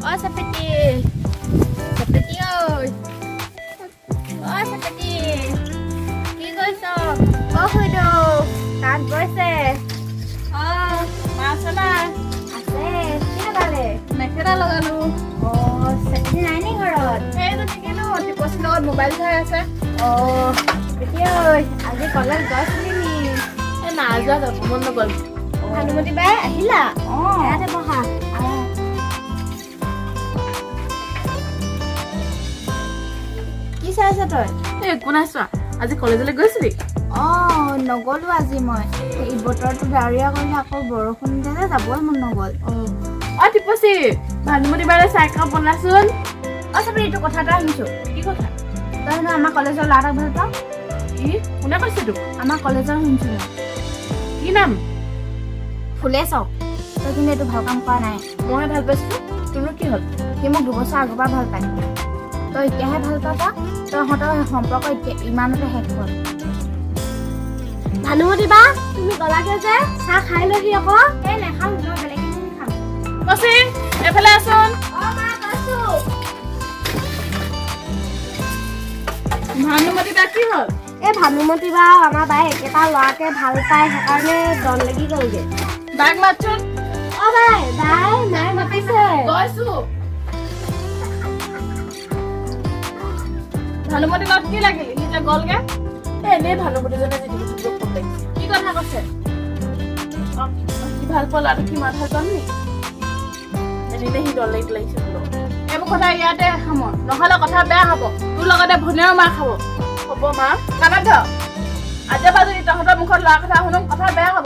অ চেপেটি, চেপেটি ঐ, অ চেপেটি, কি কৰিছ? অ খুইদেউ, তাত গৈছে। অ মা, আছে নাই? আছে। কি লগালে? মেখেলা লগালো। অ চেপেটি নাই নি ঘৰত? সেইজনী কিনো টিপচিৰ লগত মোবাইল চাই আছে। অ চেপেটি ঐ, আজি কলেজ গৈছিলি নি? এই নাই যোৱা, যাব মন নগ'ল। ভানুমতী বাই, আহিলা? অ। ইয়াতে বহা। কি চাই আছ তই? এই একো নাই চোৱা। আজি কলেজলৈ গৈছিলি? অ নগলো আজি মই। এই বতৰটো ডাৱৰীয়া কৰিলে, আকৌ বৰষুণ দিলে যে, যাবই মন নগ'ল। অ টিপচি, ভানুমতী বাইদেউ চাহ একাপ বনাচোন। অ চাবি, এইটো কথা এটা শুনিছো। কি কথা? তই হেনো আমাৰ কলেজৰ ল'ৰা এটাক ভাল পাওঁ। কি? কোনে কৈছে তোক? আমাৰ কলেজৰ শুনিছো মই। কি নাম? ফুলেছ। তই কিন্তু এইটো ভাল কাম কৰা নাই। মইহে ভাল পাইছো, তোৰনো কি হ'ল? সি মোক 2 বছৰ আগৰ পৰা ভাল পায়, তই এতিয়াহে ভাল পাৱ তাক। তহঁতৰ সম্পৰ্ক এতিয়া ইমানতে শেষ হ'ল। ভানুমতী বা, তুমি গ'লাগে যে, চাহ খাই লহি আকৌ। এই নাখাওঁ মই, বেলেগ এদিন খাম। টিপচি, এইফালে আছোন। অ মা, গৈছো। ভানুমতী বা, কি হ'ল? এই ভানুমতী বা, আমাৰ বাই একেটা ল'ৰাকে ভাল পায়, সেইকাৰণে দল লাগি গ'লগে। বাক মাতচোন। অ বাই, বাই, মায়ে মাতিছে। গৈছো। ভানুমতী লগত কি লাগিলি? সি যে গ'লগে। এই এনেই ভানুমতীজনে যি কথাবোৰ ক'ব লাগিছে। কি কথা কৈছে? অ, সি ভাল পোৱা ল'ৰাটো কি মই ভাল পাম নি? এনেই সি দল লাগি লাগিছে বোলো। এইবোৰ কথা ইয়াতে সামৰ, নহ'লে কথা বেয়া হ'ব। তোৰ লগতে ভনীয়েও মাৰ খাব। হ'ব মা। কাণত ধৰ, আজিৰ পৰা যদি তহঁতৰ মুখত ল'ৰা কথা শুনো, কথা বেয়া হ'ব।